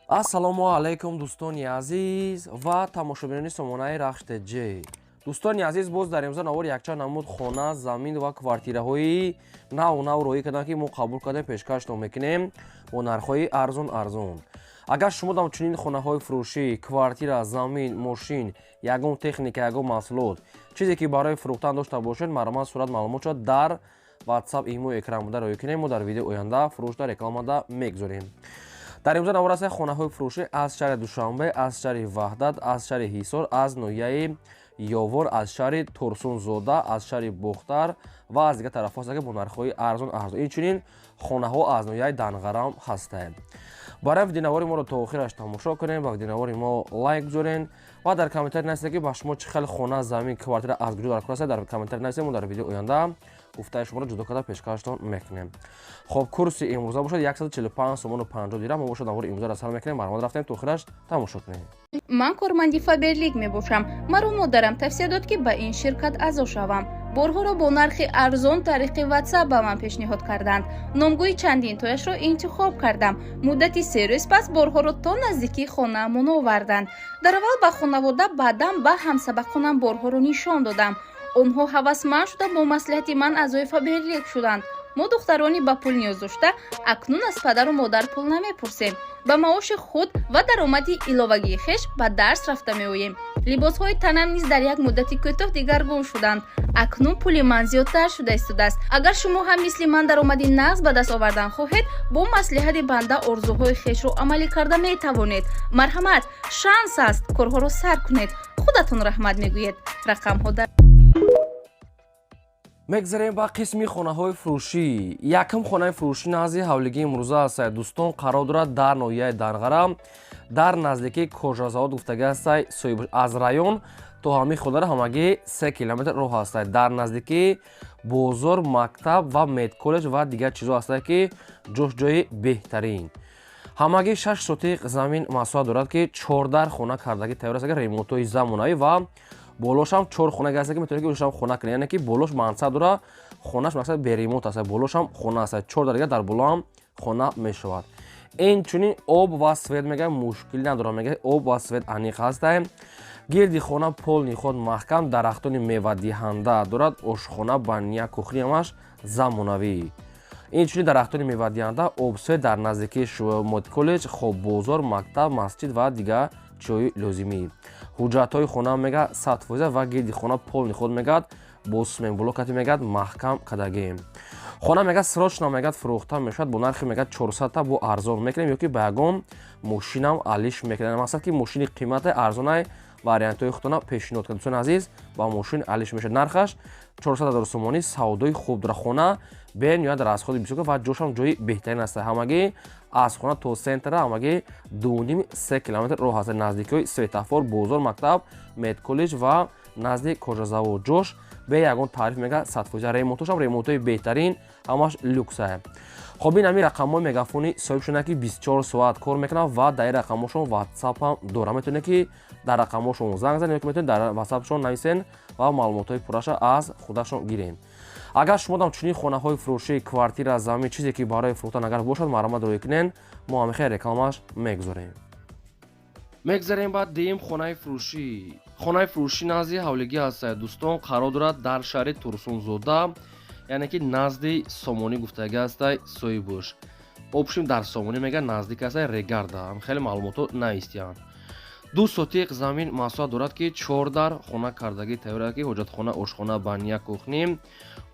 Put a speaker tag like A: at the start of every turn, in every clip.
A: Ассалому алайкум, дӯстони азиз ва тамошобинони сомонаи Рахш ТЖ. Дӯстони азиз, боз дар имрӯза навори якчанд намуд хона, замин ва квартираҳои нав нав роҳӣ кардам, ки мо қабул кардем, пешкаштон мекунем бо нархҳои арзон арзон. Агар шумо дам чунин хонаҳои фурӯшӣ, квартира, замин, мошин, ягон техника, ягон маҳсулот, чизе ки барои фурӯхтан дошта бошед, марҳамат, сурат, маълумот шуд дар WhatsApp, имо, экран буда роҳӣ кунем. Мо дар видеои оянда фурӯшда рекламада мегузорем. Дар имрӯза навор аст хонаҳои фурӯшӣ аз шаҳри Душанбе, аз шаҳри Ваҳдат, аз шаҳри Ҳисор, аз ноҳияи Ёвор, аз шаҳри Турсунзода, аз шаҳри Бохтар ва аз дигар тарафҳо ҳастанд, ки бо нархҳои арзон арзон. Инчунин хонаҳо аз ноҳияи Данғарам ҳастанд. Барои видеонавори моро то охираш тамошо кунем ва видеонавори мо лайк гузорен ва дар комментарий нависед, ки ба шумо чӣ хел хона, замин, квартира аз куҷо дар кор аст. Дар комментарий нависед, мо дар видеои оянда гуфтаи шуморо ҷудо карда пешкаштон мекунем. Хоб, курси имрӯза бошад 145 сомону 50 дирам. Мо бошад навори имрӯзаро сар мекунем. Марҳамат, рафтем, то охираш тамошо кунем.
B: Ман корманди Фаберлик мебошам. Маро модарам тавсия дод, ки ба ин ширкат аъзо шавам. Борҳоро бо нархи арзон тариқи WhatsApp ба ман пешниҳод карданд. Номгӯи чандинтояшро интихоб кардам. Муддати 3 рӯз пас борҳоро то наздикии хонаамон оварданд. Дар аввал ба хонавода, баъдан ба ҳамсабақонам борҳоро нишон додам. Онҳо ҳавасманд шуда, бо маслиҳати ман аъзои Фаберлик шуданд. Мо, духтарони ба пул ниёз дошта, акнун аз падару модар пул намепурсем. Ба маоши худ ва даромади иловагии хеш ба дарс рафта меоем. Либосҳои танам низ дар як муддати кӯтоҳ дигаргун шуданд. Акнун пули ман зиёдтар шуда истодааст. Агар шумо ҳам мисли ман даромади нағз ба даст овардан хоҳед, бо маслиҳати банда орзуҳои хешро амалӣ карда метавонед. Марҳамат, шанс аст, корҳоро сар кунед, худатон раҳмат мегӯед. Рақамҳо дар
A: Мегзарем ба қисми хонаҳои фурӯшӣ. Якум хонаи фурӯшӣ назди ҳавлигии имрӯза аст, дӯстон, қарор дорад дар ноҳияи Данғара, дар наздикии кожазавод гуфтагӣ ҳастай. Аз район то ҳамин хонара ҳамагӣ 3 километр роҳ ҳастай. Дар наздикии бозор, мактаб ва медколлеҷ ва дигар чизҳо ҳастай, ки ҷош ҷои беҳтарин. Ҳамагӣ 6 сотиқ замин масоҳат дорад, ки чордар хона кардагӣ тайёр аст, ремонтҳои замонавӣ ва болошам чор хона аст, ки метавонед, ки ошам хона кунед. Яъне ки болош мансаб дора, хонаш мақсад бе ремонт аст, болошам хона аст, чор дар дига дар болоам хона мешавад. Инчунин об ва свет, мега, мушкилӣ надорад, мега, об ва свет аниқ ҳастай. Гирди хона полный худ маҳкам, дарахтони мевадиҳанда дорад, ошхона, баня, кухня ҳамаш замонавӣ. Инчунин дарахтони мевадиҳанда, об, свет, дар наздикии медколлеҷ, хоб, бозор, мактаб, масҷид ва дигар чизҳои лозимӣ. Ҳуҷҷатҳои хона, мега, 100% ва гирди хона полный худ, мегӯяд, бо сменблокати, мегӯяд, маҳкам кардагем. Хона, мегӯяд, срочно, мегӯяд, фурӯхта мешавад бо нархи, мегӯяд, 400-та бо арзон мекунем ё ки ба ягон мошинам алиш мекунем. Мақсад ки мошини қимате арзонай, вариантҳои худтона пешниҳод кард. Дӯстони азиз, ба мошин алиш мешавад. Нархаш 400 ҳазор сомонӣ. Савдои хуб дора. Хона бениҳоят расходи бисёр ва ҷошам ҷои беҳтарин аст. Ҳамагӣ аз хона то центра ҳамагӣ 2,5-3 километр роҳ аст. Наздикиҳои светофор, бозор, мактаб, медколлеҷ ва назди кожазавод. Ҷош бе ягон таъриф, мега, 100%. Ремонтошам ремонтҳои беҳтарин, ҳамаш люкса. Хоб, ин ҳамин рақамҳои мегафони соҳибшона, ки 24 соат кор мекунад ва дар ин рақамҳошон ватсапам дорад. Метавонед, ки дар рақамҳошон занг занед ё ки метавонед дар ватсапшон нависен ва маълумотҳои пурраша аз худашон гирен. Агар шумо дам чунин хонаҳои фурӯшӣ, квартира, замин, чизе ки барои фурӯхтан агар бошад, марҳамат, роҳӣ кунен, мо ҳамихел рекламаш мегузорем. Мегзарем ба дуюм хонаи фурӯшӣ. Хонаи фурӯшӣ назди ҳавлигӣ ҳаст, дӯстон, қарор дорад дар шаҳри Турсунзода, яъне ки назди Сомонӣ гуфтагӣ ҳастай соҳибуш. Общем, дар Сомонӣ, мега, наздик ҳастай Регарда. Хеле маълумотҳо наистиянд. 2 сотиқ замин масоҳат дорад, ки чордар хона кардагӣ тайёр аст, ки ҳоҷатхона, ошхона, баня, кухня,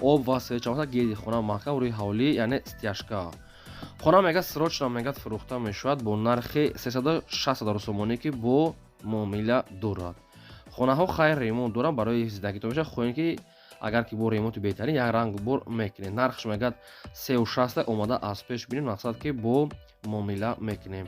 A: об ва свет чамаса, гирди хона маҳкам, рӯи ҳавлӣ, яъне стяжка. Хона, мега, срочно, мегӯяд, фурӯхта мешавад бо нархи 360 ҳазор сомонӣ, ки бо муомила дорад. Хонаҳо хайр ремонт доранд, барои зиндагитон мешавад. Хоҳем ки агар ки бо ремонти беҳтарин як ранг бор мекунем. Нархш, мегӯяд, сеу шаста. Омада аз пеш бинем, мақсад ки бо муомила мекунем.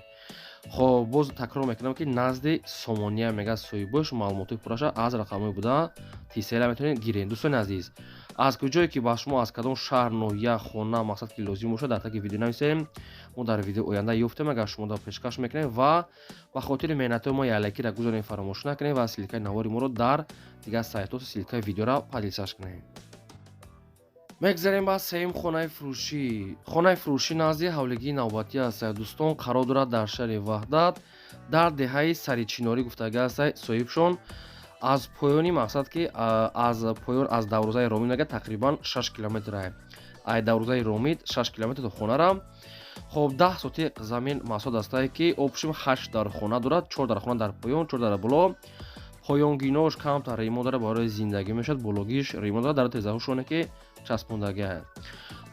A: Хоб, боз такрор мекунам, ки назди Сомония, мегӯяд, соҳибош. Маълумотҳои пурраша аз рақамҳои буда тисела метавонед гиред. Дӯстони азиз, аз куҷое ки ба шумо, аз кадом шаҳр, ноҳия хона, мақсад ки лозим бошад, дар таги видео нависем, мо дар видео оянда ёфтем, агар шумо дар пешкаш мекунем. Ва ба хотири меҳнатҳои мо як лайкира гузорем, фаромӯш накунем ва ссылкаи навори моро дар дигар сайтҳо, ссылкаи видеора поделиться кунем. Мегзарем ба сеюм хонаи фурӯшӣ. Хонаи фурӯшӣ назди ҳавлигии навбатӣ аст, дӯстон, қарор дорад дар шаҳри Ваҳдат, дар деҳаи Саричинорӣ гуфтага аст соҳибшон. Аз поёни, мақсад ки аз поён аз дарвозаи Ромид мега тақрибан 6 километр, ай дарвозаи Ромид 6 километр то хонара. Хоб, 10 сотиқ замин масоҳат астае, ки общем ҳашт дар хона дорад: чор дар хона дар поён, чор дар боло. Поёнгинош камтар ремонт дорад, барои зиндагӣ мешавад, бологиш ремонт дорад, дар тезаҳошоне ки часпондагиаст.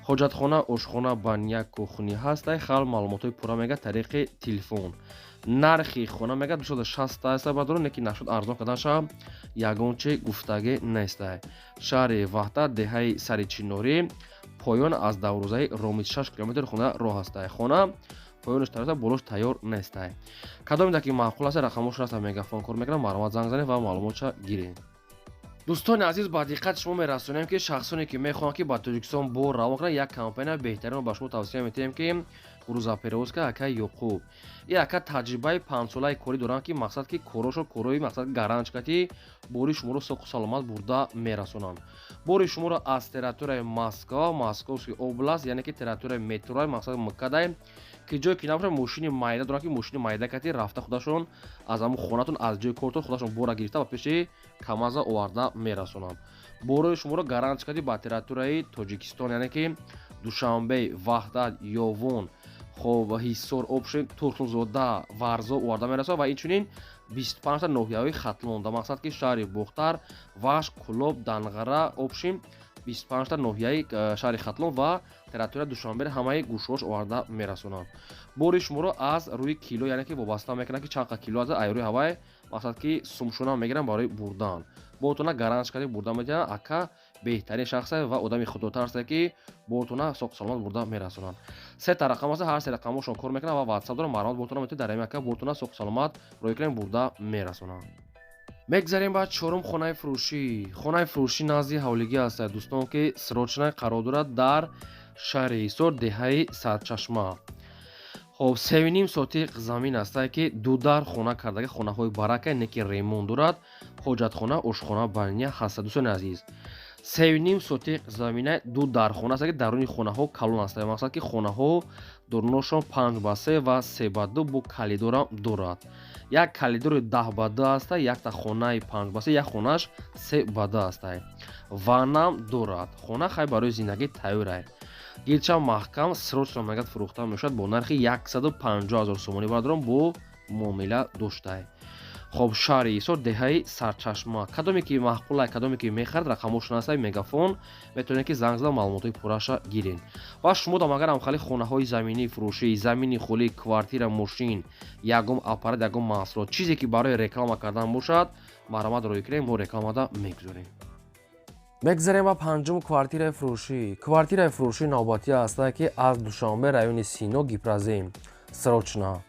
A: Ҳоҷатхона, ошхона, баня, кухни ҳастай. Хал маълумотҳои пурра мега тариқи телефон. Нархи хона мега 260 аста, бардорон, лекин нашуд, арзон карданша ягон чи гуфтагӣ нестай. Шаҳри Ваҳдат, деҳаи Саричинорӣ, поён аз дарвозаи Ромид 6 километр хона роҳ ҳастай. Хона поёнаш тайёр, болош тайёр нестай. Кадоме ки маъқул аст, рақамошон аст, Мегафон кор мекунам, марҳамат, занг занед ва маълумотша гиред. Дӯстони азиз, ба диққати шумо мерасонем, ки шахсоне ки мехоҳанд, ки ба Тоҷикистон бор равон кунанд, як компания беҳтаринро ба шумо тавсия метиҳем, ки грузоперевозка акаи Ёқуб. И ака таҷрибаи 5-солаи корӣ доранд, ки мақсад ки корошо корои мақсад гаранчкати бори шуморо соқу саломат бурда мерасонанд. Бори шуморо аз территорияи Москва, Московский область, яъне ки территорияи метрои, мақсад МКАДай, ки ҷое ки набошад, мошини майда доранд, ки мошини майда кати рафта, худашон аз ҳамун хонатон, аз ҷои кортон худашон бора гирифта, ба пеши КамАЗа оварда мерасонанд. Борои шуморо гарантчкати ба территорияи Тоҷикистон, яъне ки Душанбе, Ваҳдат, Ёвон, хоб, Ҳисор, общем Турсунзода, Варзо оварда мерасонад ва инчунин 25та ноҳияҳои Хатлон, да мақсад ки шаҳри Бохтар, Вахш, Кӯлоб, Данғара, общем 25та ноҳияи шаҳри Хатлон ва территорияи Душанберо ҳамаи гӯшҳош оварда мерасонанд. Бори шуморо аз рӯи кило, яъне ки вобаста мекунад, ки чанд қа кило аст, ай рӯи ҳавай, мақсад ки сумшуна мегиранд барои бурдан. Бортона гарантчкади бурда метиҳанд. Ака беҳтарин шахсе ва одами худотарсе, ки бортона соқу саломат бурда мерасонанд. Сета рақам аст, ҳар се рақамошон кор мекунад ва Ватсап дорам. Марҳамат, бортона метавонед дар ҳами ака бортона соқу саломат рӯй кунем, бурда мерасонанд. Мегзарем ба чорум хонаи фурӯшӣ. Хонаи фурӯшӣ назди ҳавлигӣ аст, дӯстон, ки срочно қарор дорад дар шаҳри Ҳисор, деҳаи Сарчашма. Хоб, 3,5 сотиқ замин астае, ки ду дар хона кардаги, хонаҳои барака, не ки ремонт дорад, ҳоҷатхона, ошхона, баня ҳаста. Дӯстони азиз, 3,5 сотиқ замина, ду дар хона аст, ки даруни хонаҳо калон аст, мақсад ки хонаҳо дурношон 5 ба 3 ва 3 ба 2, бо калидорам дорад. Як калидори 10 ба 2 аста, якта хонаи 5 ба 3, як хонааш 3 ба 2 аста, ваннам дорад. Хона хай барои зиндагӣ тайёрай, гирча маҳкам. Срочно мегӯяд, фурӯхта мешавад бо нархи 150 000 сомонӣ, бардорам, бо муомила доштай. Хоб, шаҳри Ҳисор, деҳаи Сарчашма. Кадоме ки маъқулай, кадоме ки мехарад, рақамошон ҳастай, Мегафон, метавонед ки занг зада, маълумотҳои пурраша гиред. Ва шумо дам агар ҳамхали хонаҳои заминӣ фурӯшӣ, замини холӣ, квартира, мошин, ягон аппарат, ягон маҳсулот, чизе ки барои реклама кардан бошад, марҳамат, рӯй кунем, мо рекламада мегузорем. Мегзарем ба панҷум квартираи фурӯшӣ. Квартираи фурӯшӣ навбатӣ ҳастае, ки аз Душанбе, райони Сино, Гипрозем, срочно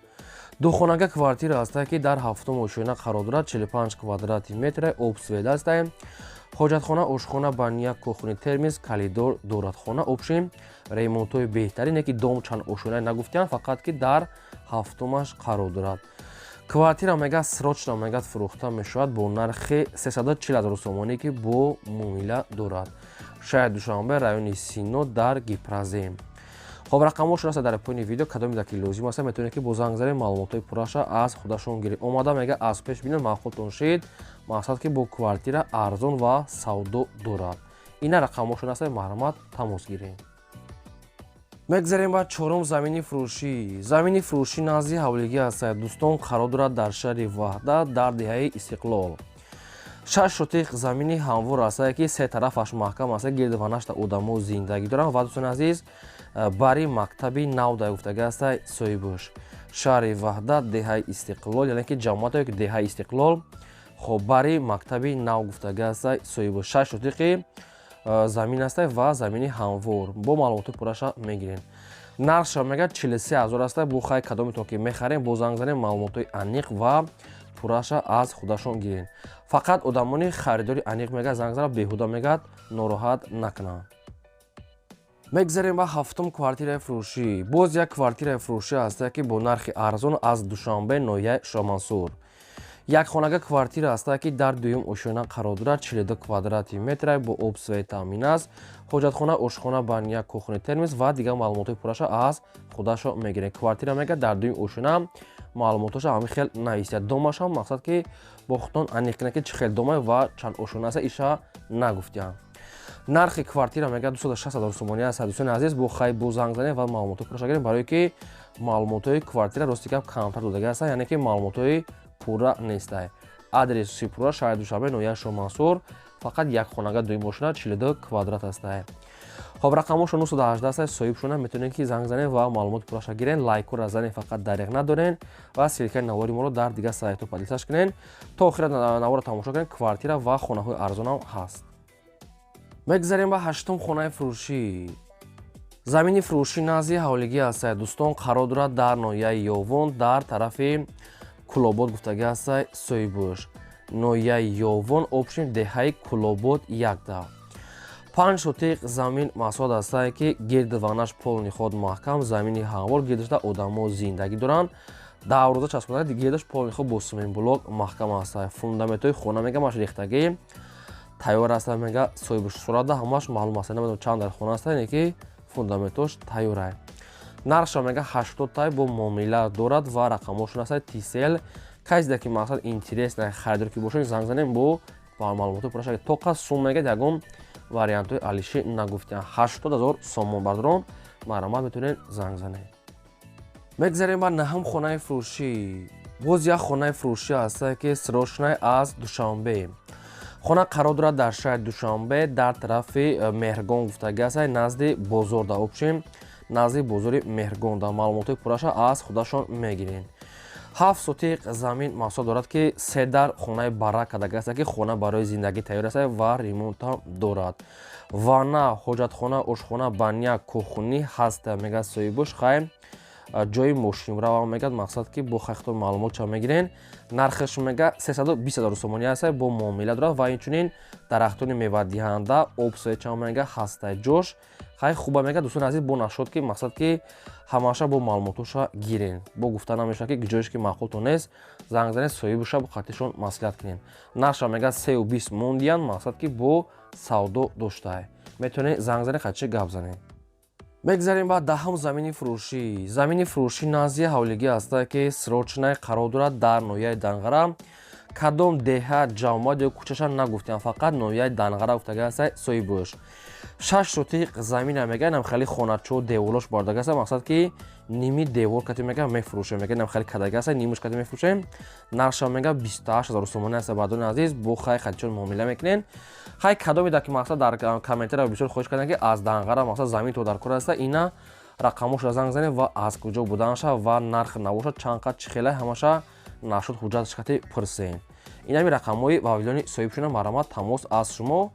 A: духонага квартира ҳастае, ки дар ҳафтум ошёна қарор дорад, 45 квадрати метра, об, свет ҳастае, ҳоҷатхона, ошхона, баня, кухни, термис, калидор дорад. Хона общем ремонтҳои беҳтарине, ки дом чанд ошёна нагуфтиям, фақат ки дар ҳафтумаш қарор дорад. Квартира мега срочно мегӯяд, фурӯхта мешавад бо нархи 340 ҳазор сомонӣ, ки бо муомила дорад. Шаҳри Душанбе, райони Сино, дар Гипрозем. Хоб, рақамҳошон аст дар поёни видео. Кадоме ки лозим аст, метавонед ки бо занг занед, маълумотҳои пурраша аз худашон гиред. Омада мега аз пеш бинед, маъқултон шид, мақсад ки бо квартира арзон ва савдо дорад. Ина рақамҳошон аст, марҳамат, тамос гиред. Мегзарем ба чорум замини фурӯшӣ. Замини фурӯшӣ назди ҳавлигӣ аст, дӯстон, қарор дорад дар шаҳри Ваҳдат, дар деҳаи Истиқлол. 6 сотиқ замини ҳамвор аст, ки се тарафаш маҳкам аст, гирду ванашта одамо зиндагӣ доранд. Ва дӯстони азиз, бари мактаби нав да гуфтага аст соҳибуш. Шаҳри Ваҳдат, деҳаи Истиқлол, яъне ки ҷамоате ки деҳаи Истиқлол, хоб, бари мактаби нав гуфтага аст соҳибуш. 6 сотиқи замин аст ва замини ҳамвор, бо маълумоти пурраша мегирем. Нархша мегӯяд 43 000 аст. Бо хай кадометон ки мехарем, бо занг занем, маълумотҳои аниқ ва пурраша аз худашон гирем. Фақат одамони харидори аниқ мегӯяд занг зана, беҳуда мегӯяд нороҳат накунанд. Мегзарем ба ҳафтум квартираи фурӯшӣ. Боз як квартираи фурӯшӣ ҳаста, ки бо нархи арзон аз Душанбе, ноҳияи Шомансур. Як хонага квартира аста, ки дар дуюм ошёна қарор дорад, 42 квадрати метра, бо об, свет таъмин аст. Ҳоҷатхона, ошхона, баня, кухни, термос ва дигар маълумотҳои пурраша аз худашо мегирем. Квартира, мега, дар дуюм ошёна, маълумотоша ҳамин хел нависия. Домашам, мақсад, ки бо худтон аниқ кунед, ки чӣ хел дома ва чанд ошёна аста, иша нагуфтиям. Нархи квартира, мега, 260 ҳазор сомонӣ аст. Дӯстони азиз, бо хай бо занг занед ва маълумотҳои пурраша гирем, барое ки маълумотҳои квартира, рости гап, камтар додага аста, яъне ки маълумотҳои пурра нестай. Адреси пурра: шаҳри Душанбе, ноҳияи Шоҳмансур, фақат як хонага, дуюм ошёна, 42 квадрат астае. Хоб, рақамошо 918 аста, соҳибшона метавонед, ки занг занед ва маълумоти пурраша гирен. Лайкора занед, фақат дареғ надорен ва ссылкаи навори моро дар дигар сайтҳо поделиться кунен. То охира наворро тамошо кунед, квартира ва хонаҳои арзонам ҳаст. Мегзарем ба ҳаштум хонаи фурӯшӣ. Замини фурӯшӣ назди ҳавлигӣ ҳастае, дӯстон, қарор дорад дар ноҳияи Ёвон, дар тарафи Кулобод гуфтагӣ ҳастай соҳибуш. Ноҳияи Ёвон, общем, деҳаи Кулобод якда. 5 сотиқ замин масоҳат ҳастае, ки гирду ванаш полный ход маҳкам, замини ҳамвор, гирдашда одамо зиндагӣ доранд. Давроза часпонда, гирдаш полный ход бо цементблок маҳкам ҳастае. Фундаментҳои хона, мега, маш рехтагӣ тайёр аста, мега соҳибуш. Сурата ҳамаш маълум аст, намедонам чанд дар хона аста, ки фундаментош тайёрае. Нархша, мега, 80 тай, бо муомила дорад ва рақамошон аста Тисел. Касе ки, мақсад, интерес харидор ки бошед, занг занем, бо маълумоти пурра. Тоқа сум, мега, ягон вариантҳои алиши нагуфтиям. 80 000 сомон, бардорон, марҳамат, метавонед занг занед. Мегзарем ба наҳум хонаи фурӯшӣ. Боз як хонаи фурӯшӣ ҳаста, ки срочный аз Душанбе. Хона қарор дорад дар шаҳри Душанбе, дар тарафи Меҳргон гуфтагӣ аст, назди бозор, да общем, назди бозори Меҳргон. Да маълумотҳои пурраша аз худашон мегирем. 7 сотиқ замин масоҳат дорад, ки се дар хонаи барак кардагӣ аст, ки хона барои зиндагӣ тайёр аст ва ремонтам дорад. Ванна, ҳоҷатхона, ошхона, баня, кухни ҳаст, мегӯяд соҳибуш. Хай, ҷои мошинравам, мегӯяд, мақсад, ки бо хайхто маълумот ча мегирен. Нархаш, мега, 320 ҳазор сомонӣ аст, бо муомила дорад ва инчунин дарахтони мевадиҳанда, об, свеча, мега, ҳастай ҷош. Хай, хуба, мега. Дӯстони азиз, бо нашод, ки, мақсад, ки ҳамаша бо маълумотоша гирен. Бо гуфта намешавад, ки ҷоеш ки маъқултон нест, занг занед соҳибуша, бо қатишон маслиҳат кунед. Нархша, мега, 3,20 мондиян, мақсад, ки бо савдо доштае. Метавонед занг занед, қатиши гап занед. Мегзарем ба 10-ум замини фурӯшӣ. Замини фурӯшӣ назди ҳавлигӣ ҳаста, ки срочный қарор дорад дар ноҳияи Данғара. Кадом деҳа, ҷамоат ё кӯчаша нагуфтиям, фақат ноҳияи Данғара гуфтага аста соҳибуш. 6 сотиқ замина, мега, инам хеле хоначо деволош бардага аста, мақсад, ки ними девор кати, мега, мефурӯшем. Мега, инам хеле кадага аста, нимуш кати мефурӯшем. Нархша, мега, 28 000 сомонӣ аста. Бардони азиз, бо хай хатичон муомила мекунен. Хай, кадоме да ки, мақсад, дар комментария бисёр хоҳиш кардем, ки аз Данғара, мақсад, замин то дар кор аста, ина рақамошро занг занед ва аз куҷо буданаша ва нарх набошад чанд қад, чӣ хела, ҳамаша нашуд ҳуҷҷаташ кати пурсен. Инами рақамҳои вавилони соҳибшона, марҳамат, тамос аз шумо.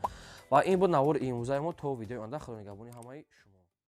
A: Ва ин буд навори имрӯзаи мо. То видеои оянда, худо нигаҳбони ҳамаи шумо.